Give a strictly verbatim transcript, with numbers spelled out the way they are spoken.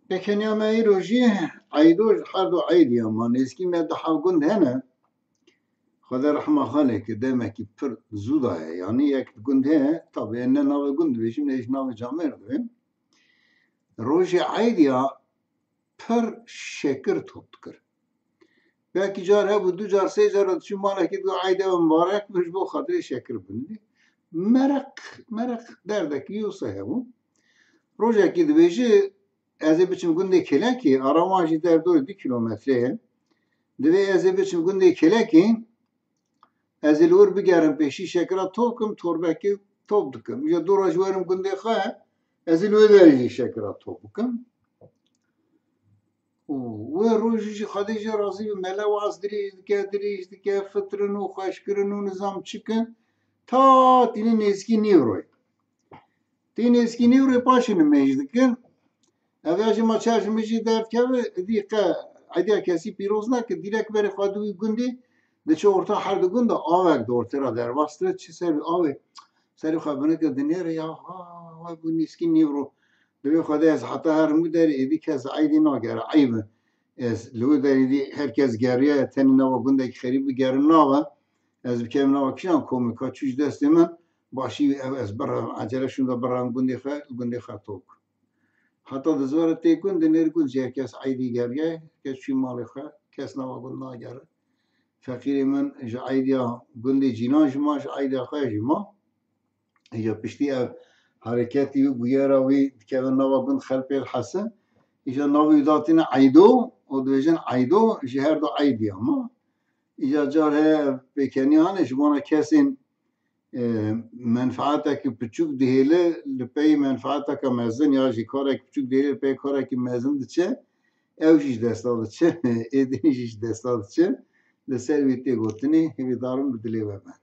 Pêkeniya me îro jî eydo ji her du eydî ya ma nêzkî me du hev gund hene. Xwedê rehma xwe lê ke demekî pir zû daye. Yanî yek gund heye, tabî ne navê gund dibêjim, ne jî navê camêr dibêm. Rojê eydî ya pir şekir top dikir. Belkî car hebû, du car, sê car diçû malekî digot, "Eydê we mibarek be, ji bo xatirê şekir bindî." Mereq, mereq derdekî wisa hebû. Rojekî dibêje, "Ez ê biçim gundê Kêlekê, ara wan jî derdorê du kîlometre ye. Divê ez ê biçim gundê Kêlekê, ez ê li wir bigerim pêşî şekira top kim, torbekê top dikim. Îja dora ji werim gundê xwe, ez ê li wir derê jî şekira top bikim." Û wê rojî jî Xwedê jê razî be, mele waz dirêj dike, dirêj dike, fitirin û xweşkirin û nizam çikin, ta tînin nêzîkî nîvroyê. Tî nêzîkî nîvroyê paşê nimêj dikin. Ev ya jî ma çar ji min jî derdikeve, dî qe eydiya kesî pîroz nake, dîrek berê xwe di wî gundî diçe orta her du gunda avek di ortê ra derbas dibe, çi ser avê, serê xwe binike dinêre ya, ha, ha, bû nêzîkî nîvro. Divê Xwedê ez heta herim wî derê, êdî kes eydî nagere, eyb e. Ez li wî derê dî her kes geriya, tenê nava gundekî xerîb bigerim nava. Ez bikevim nava kîjan komê, ka çû ji destê min, başî ev ez birevim, ecele şûnda birevim gundê xwe, li gundê xwe top. Heta dizwere tê gund, dinêr gund jî her kes eydî geriya, her kes çû malê xwe, kes nava gund nagere. Feqîrê min ji eydiya gundê Cîlan jî ma, ji eydiya xwe jî ma. Îja piştî ev hereketî wî, bûyera wî dikeve nava gund, xelk pê dihese. Îja navê wî datîne Eydo û dibêjin Eydo ji her du eydiya ma. Îja car heye pêkenî hane ji bona kesên, e, menfaatekî piçûk dihêle li pey menfaateke mezin ya jî karekî piçûk dihêle li pey karekî mezin diçe. Ew jî ji desta diçe, êdî jî ji desta diçe. Li ser wî tê gotinê, hêvîdarim bi dilê we be.